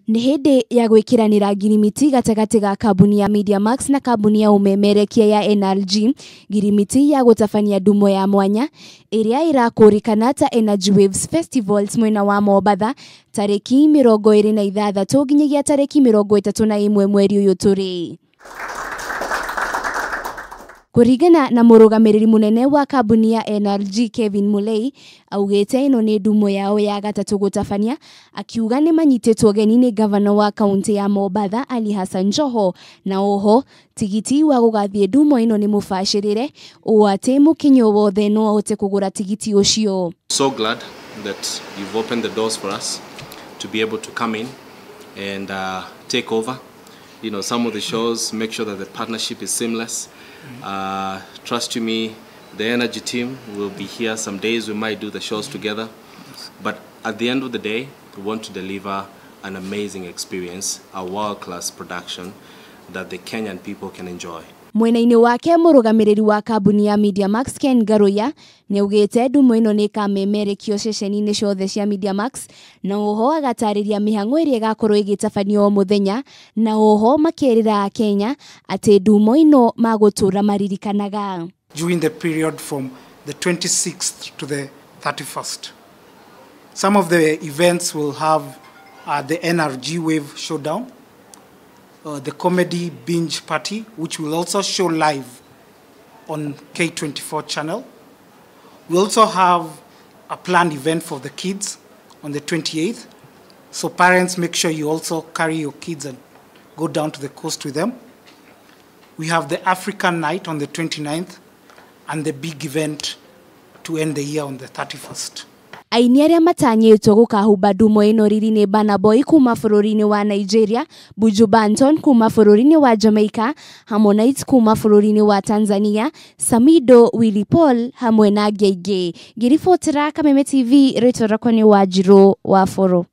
Nĩ hĩndĩ ya gwĩkĩranĩra ngirimiti gatagatĩ ga kambuni ya Mediamax na kambuni ya ũmemerekia ya NRG, ngirimiti ya gũtabania ndumo ya mwanya ĩrĩa ĩrakũrĩkana ta Energy Waves Festivals mwena wa Mombatha tarĩki 26 nginyagia tarĩki 31 mweri ũyũ tũrĩ. Kũringana na mũrũgamĩrĩri mũnene wa kambuni ya NRG Kevin Mulei, augĩte ĩno nĩ ndumo yao ya gatatũ gũtabania, akiuga nĩ manyitĩtwo ũgeni nĩ gavana wa kaunti ya Mombatha Ali Hassan Joho, na oho tigiti wa gũgathiĩ ndumo ĩno nĩ mũbacĩrĩre ũũ atĩ mũkinyo wothe no ahote kũgũra tigiti ũcio. So glad that you've opened the doors for us to be able to come in and take over. You know, some of the shows, make sure that the partnership is seamless. Trust you me, the energy team will be here some days. We might do the shows together. But at the end of the day, we want to deliver an amazing experience, a world-class production that the Kenyan people can enjoy. Mwena-inĩ wake mũrũgamĩrĩri wa kambuni ya Mediamax Ken Ngaruiya nĩaugĩte ndumo ĩno nĩ ĩkamemerekio ceceni-inĩ ciothe cia Mediamax, na oho agatarĩria mĩhang'o ĩrĩa ĩgakorwo ĩgĩtabanio o mũthenya, na oho makerĩra Akenya atĩ ndumo ĩno magũtũra maririkanaga. During the period from the 26th to the 31st. Some of the events will have the NRG Wave Showdown, the Comedy Binge Party, which will also show live on K24 channel. We also have a planned event for the kids on the 28th. So parents, make sure you also carry your kids and go down to the coast with them. We have the African Night on the 29th and the big event to end the year on the 31st. Aini arĩa matanyĩtwo gũkahumba ndumo ĩno riri nĩ Burna Boy kuma bũrũri-inĩ wa Nigeria, Buju Banton kuma bũrũri-inĩ wa Jamaica, Harmonize kuma bũrũri-inĩ wa Tanzania, Samido, Willy Paul hamwe na angĩ aingĩ. Ngĩribotera Kameme TV, rĩtwa rĩakwa nĩ Wanjirũ wa Boro.